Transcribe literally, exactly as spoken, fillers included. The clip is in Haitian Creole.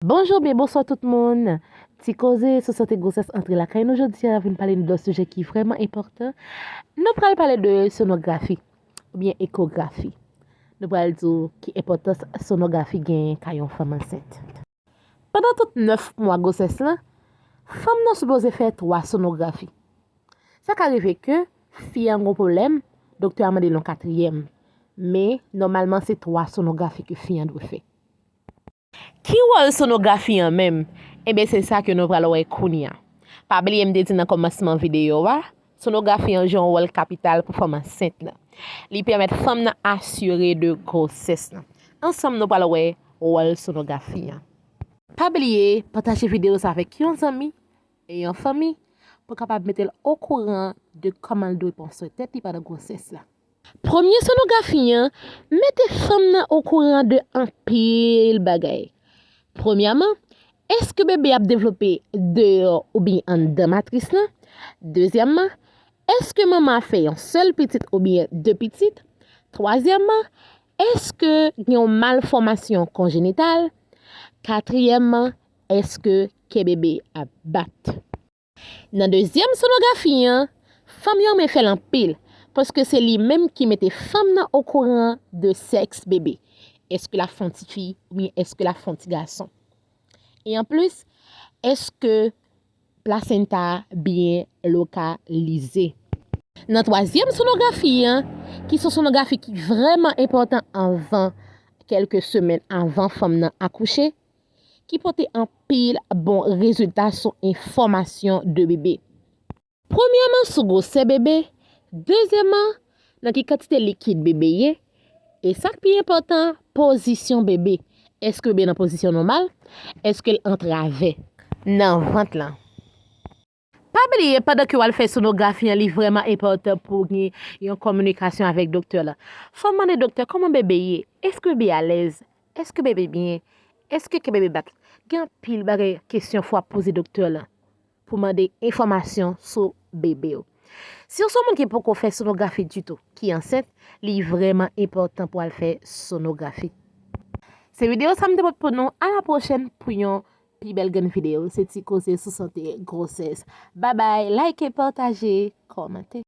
Bonjou byen bonswa tout moun. Ti koze sou sante gwosès antre lakay nou jodi a vin pale nou de yon sijè ki vrèman enpòtan. Nou pral pale de sonografi oubyen ekografi. Nou pral di w ki enpòtans sonografi genyen kay yon fanm ansent. Pandan tout nèf mwa gwosès lan, fanm nan sipoze fè twa sonografi. Sa ka rive ke fi an gen yon pwoblèm, doktè a mande l yon katriyèm. Men, nòmalman, se twa sonografi ke fi an dwe fè. Ki wòl sonografi an menm? Enben, se sa ke nou pral wè kounye a. Pa bliye m te di nan kòmansman videyo a, sonografi an jwe yon wòl kapital pou fanm ansent lan. Li pèmèt fanm nan asire de gwosès lan. Ansanm, nou pral wè wòl sonografi an. Pa bliye pataje videyo sa avèk yon zanmi e yon fanmi pou kapab mete l okouran de kòman l dwe pran swen tèt li pandan gwosès la. Premye sonografi an mete fanm nan okouran de anpil bagay. Premyèman, èske bebe ap devlope deyò oubyen anndan matris lan? Dezyèmman, èske manman ap fè yon sèl pitit oubyen de pitit? Twazyèmman, èske gen yon malfòmasyon konjenital? Katriyèmman, èske kè bebe ap bat? Nan dezyèm sonografi an, fanm yo renmen fè l anpil, paske se li menm ki mete fanm nan okouran de sèks bebe. Èske l ap fè yon ti fi oubyen èske l ap fè yon ti gason? E anplis, èske plasenta a byen lokalize? Nan twazyèm sonografi an, ki se yon sonografi ki vrèman enpòtan anvan kèlke semèn anvan fanm nan akouche, ki pote anpil bon rezilta sou enfòmasyon de bebe. Premyèman, sou gwosè bebe, dezyèmman, nan ki kantite likid bebe ye, e sa k pi enpòtan, pozisyon bebe. Èske bebe nan pozisyon nòmal? Èske l antravè nan vant lan? Pa bliye, pandan ke w al fè sonografi an, li vrèman enpòtan pou w gen yon kominikasyon avèk doktè la. Fò w mande doktè kòman bebe ye, èske bebe alèz, èske bebe byen, èske kè bebe bat. Gen anpil bagay kesyon fò w ap poze doktè la pou mande enfòmasyon sou bebe w. Si w se yon moun ki poko fè sonografi ditou, ki ansent, li vrèman enpòtan pou w al fè sonografi. Se videyo sa m te pote pou nou. A la pwochèn pou yon pi bèl grenn videyo. Se ti koze sou sante gwosès. Babay, like, pataje, kòmante.